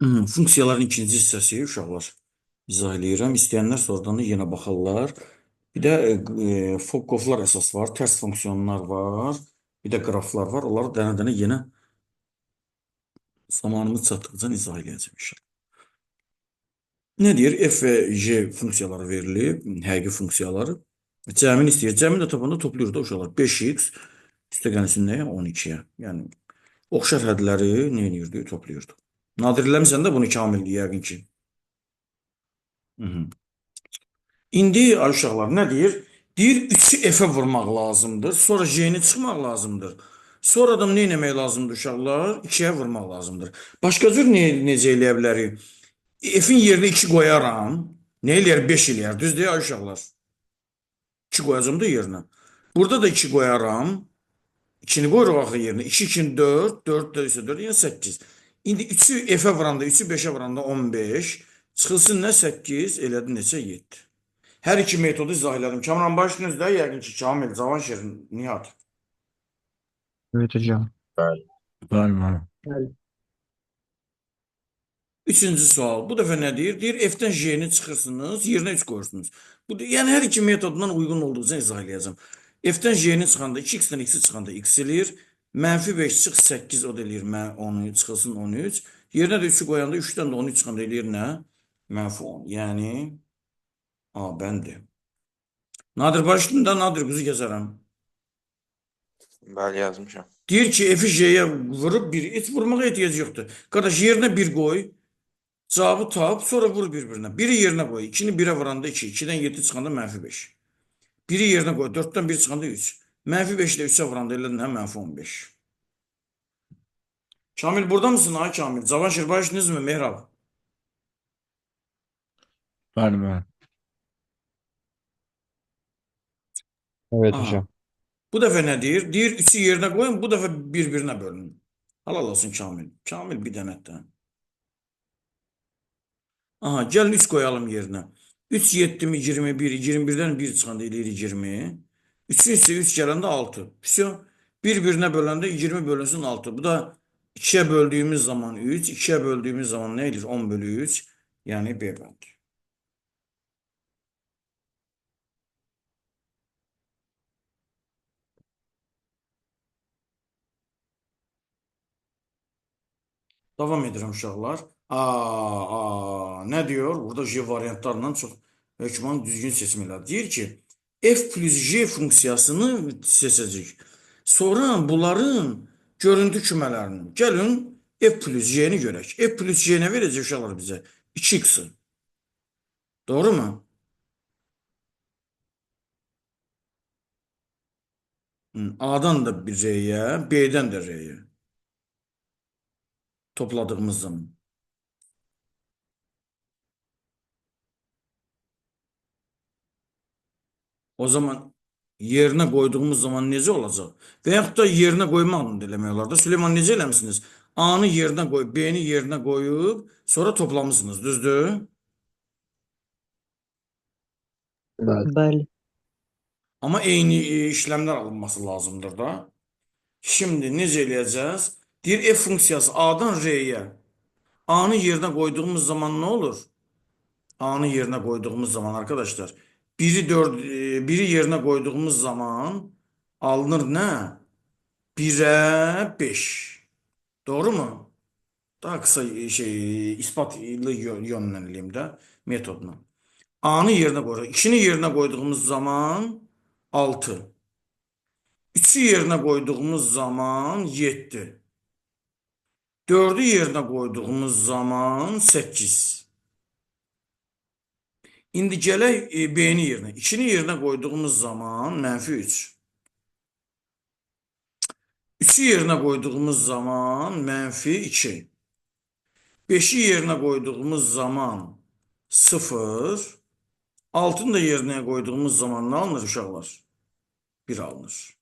Funksiyaların ikinci hissəsi uşaqlar izah eləyirəm. İstəyənlər sonradan da yenə baxarlar. Bir də qoflar əsas var, tərs funksiyonlar var, bir də qraflar var. Onları dənə-dənə yenə zamanımız çatdıqca izah eləyəcəm inşallah. Nə deyir? F və G funksiyaları verilib, həqiqi funksiyaları. Cəmin istəyir. Cəmin də tapanda toplayır da uşaqlar. 5x üstə gəlsin nəyə? 12-yə. Yəni oxşar hədləri nə edirdi? Toplayırdı. Nadir eləmisən də bunu Kamil yəqin ki. Hı -hı. İndi ay uşaqlar nə deyir? Deyir 3-ü F-ə vurmaq lazımdır. Sonra G-ni çıxmaq lazımdır. Sonra da nə etmək lazımdır uşaqlar? 2-yə vurmaq lazımdır. Başqa cür necə eləyə bilərik? F-in yerinə 2 qoyaram. Nə eləyər? 5 eləyər. Düz deyil ay uşaqlar? 2 qoyacağım da yerinə. Burada da 2 qoyaram. 2-ni qoyuruq axı yerinə. 2, 2, 4, 4 də isə 4, yəni 8. İndi 3-ü F-ə vuranda, 3-ü 5-ə vuranda 15. Çıxılsın nə? 8, elədi neçə? 7. Hər iki metodu izah elədim. Kamran başınız da yəqin ki, Kamil, Cavanşir, Nihat. Evet hocam. Bəli. Bəli, bəli. Bəli. Üçüncü sual. Bu dəfə nə deyir? Deyir, F-dən G-ni çıxırsınız, yerinə 3 qoyursunuz. Bu, yəni hər iki metoddan uyğun olduqca izah eləyəcəm. F-dən G-ni çıxanda 2x-dən x-i çıxanda x eləyir. Mənfi 5 çıx 8, o da eləyir 10, çıxılsın 13. Yerinə də 3-ü qoyanda 3-dən də 13 çıxanda eləyir nə? Mənfi 10. Yəni A bəndi. Nadir başında Nadir quzu gəzərəm. Bəli, yazmışam. Deyir ki, F-i G-yə vurub bir, heç vurmağa ehtiyac yoxdur. Qardaş, yerinə 1 qoy, cavabı tap, sonra vur bir-birinə. Biri yerinə qoy, 2-ni 1-ə vuranda 2, 2-dən 7 çıxanda mənfi 5. Biri yerinə qoy, 4-dən 1 çıxanda 3. Mənfi 5 ilə 3-ə vuranda elə nə? Mənfi 15. Kamil burada mısın ay Kamil? Cavanşir başınız mı Mehrab? Bəli, bəli. Evet Aha. hocam. Bu dəfə nə deyir? Deyir 3-ü yerinə qoyun, bu dəfə bir-birinə bölün. Halal olsun Kamil. Kamil bir dənətdən. Aha, gəlin 3 qoyalım yerinə. 3 7 mi 21, 21-dən 1 çıxanda eləyir 20. 3-ün üstə 3 gələndə 6. Vəsə. Bir-birinə böləndə 20 bölünsün 6. Bu da 2-yə böldüyümüz zaman 3, 2-yə böldüyümüz zaman nə eləyir? 10 bölü 3. Yəni B bəndi. Davam edirəm uşaqlar. Nə diyor? Burada G variantlarla çox hökman düzgün seçim elədi. Deyir ki, F plus G funksiyasını seçəcək. Sonra bunların görüntü kümələrini. Gəlin F plus G-ni görək. F plus G nə verəcək uşaqlar bizə? 2x-i. Doğru mu? A-dan da bir R-yə, B-dən də R-yə. Topladığımız zaman. O zaman yerinə qoyduğumuz zaman necə olacaq? Və yaxud da yerinə qoymaqla da eləmək olar da. Süleyman necə eləmisiniz? A-nı yerinə qoyub, B-ni yerinə qoyub, sonra toplamışsınız, düzdür? Bəli. Bəli. Amma eyni işlemlər alınması lazımdır da. Şimdi necə eləyəcəyiz? Deyir F funksiyası A-dan R-yə. A-nı yerinə qoyduğumuz zaman nə olur? A-nı yerinə qoyduğumuz zaman arkadaşlar, biri 4, biri yerinə qoyduğumuz zaman alınır nə? 1-ə 5. Doğru mu? Daha kısa isbatlı yönlə eləyim də metodla. A-nı yerinə qoyuruq. 2-ni yerinə qoyduğumuz zaman 6. 3-ü yerinə qoyduğumuz zaman 7. 4-ü yerinə qoyduğumuz zaman 8. İndi gələk B-ni yerinə. 2-ni yerinə qoyduğumuz zaman mənfi 3. 3-ü yerinə qoyduğumuz zaman mənfi 2. 5-i yerinə qoyduğumuz zaman 0. 6-nı da yerinə qoyduğumuz zaman nə alınır uşaqlar? 1 alınır.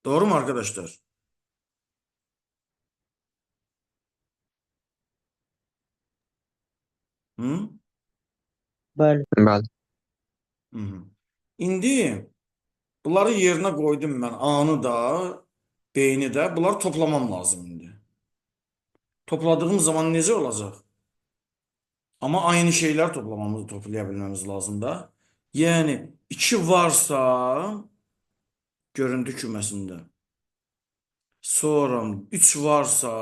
Doğru mu arkadaşlar? Hı? Bəli. Bəli. Hı -hı. İndi bunları yerinə qoydum mən. A-nı da, B-ni də. Bunları toplamam lazım indi. Topladığım zaman necə olacaq? Amma aynı şeylər toplaya bilməmiz lazım da. Yəni 2 varsa görüntü küməsində. Sonra 3 varsa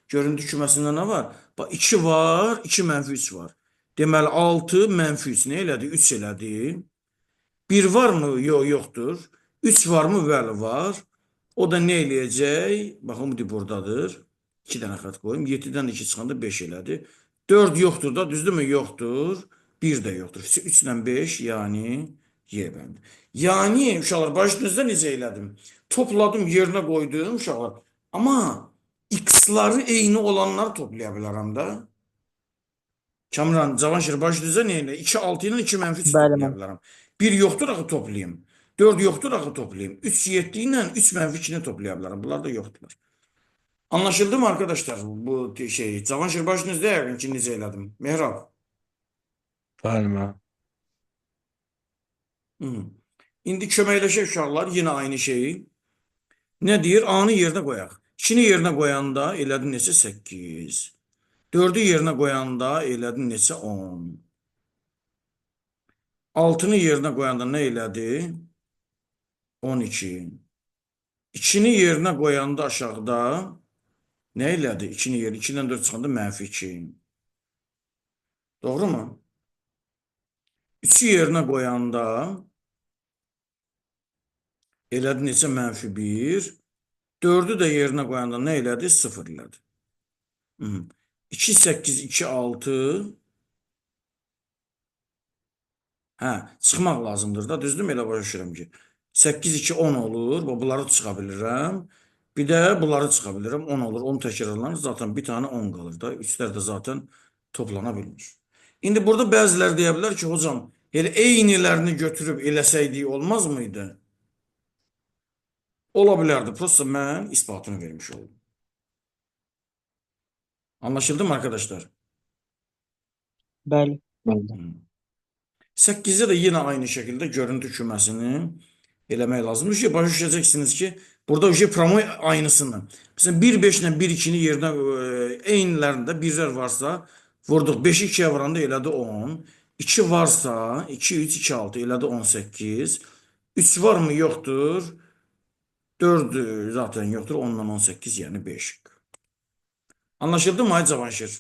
görüntü küməsində nə var? Bax 2 var, 2 mənfi 3 var. Deməli 6 mənfi 3 nə elədi? 3 elədi. 1 var mı? Yox, yoxdur. 3 var mı? Bəli, var. O da nə eləyəcək? Baxın, bu buradadır. 2 dənə xətt qoyum. 7-dən 2 çıxanda 5 elədi. 4 yoxdur da, düzdürmü? Yoxdur. 1 də yoxdur. 3 ilə 5, yəni Y bəndi. Yəni, uşaqlar, başınızda necə elədim? Topladım, yerinə qoydum, uşaqlar. Amma x-ları eyni olanları toplaya bilərəm də. Kamran, Cavanşir, başınızda nə elə? 2, 6 ilə 2 mənfi 3 Bəli, toplaya mən. bilərəm. 1 yoxdur axı toplayayım. 4 yoxdur axı toplayayım. 3, 7 ilə 3 mənfi 2-ni toplaya bilərəm. Bunlar da yoxdurlar. Anlaşıldı mı arkadaşlar bu şey? Cavanşir başınızda yəqin ki necə elədim? Mehrab. Bəli müəllim. Hı. İndi köməkləşək uşaqlar yenə aynı şeyi. Nə deyir? A-nı yerinə qoyaq. 2-ni yerinə qoyanda elədi neçə? 8. 4-ü yerinə qoyanda elədi neçə? 10. 6-nı yerinə qoyanda nə elədi? 12. 2-ni yerinə qoyanda aşağıda nə elədi? 2-ni yerinə 2-dən 4 çıxanda mənfi 2. Doğru mu? 3-ü yerinə qoyanda elədi neçə? Mənfi 1. 4-ü də yerinə qoyanda nə elədi? 0 elədi. Hı. 2, 8, 2, 6. Hə, çıxmaq lazımdır da. Düzdürmü? Elə başa düşürəm ki. 8, 2, 10 olur. Bunları çıxa bilirəm. Bir də bunları çıxa bilirəm. 10 olur. 10 təkrarlanır. Zaten bir tane 10 qalır da. 3-lər də zaten toplana bilmir. İndi burada bəziləri deyə bilər ki, hocam, elə eynilərini götürüb eləsəydik olmaz mıydı? Ola bilərdi. Prosta mən isbatını vermiş oldum. Anlaşıldı mı arkadaşlar? Bəli. Bəli. 8-də də yenə aynı şəkildə görüntü küməsini eləmək lazımdır ki, başa düşəcəksiniz ki, burada uje promoy aynısını. Məsələn, 1, 5 ilə 1, 2-ni yerinə eynilərində birlər varsa, vurduq. 5-i 2-yə vuranda elədi 10. 2 varsa, 2, 3, 2, 6 elədi 18. 3 var mı? Yoxdur. 4 zaten yoxdur. 10-dan 18, yəni 5. Anlaşıldı mı ay Cavanşir?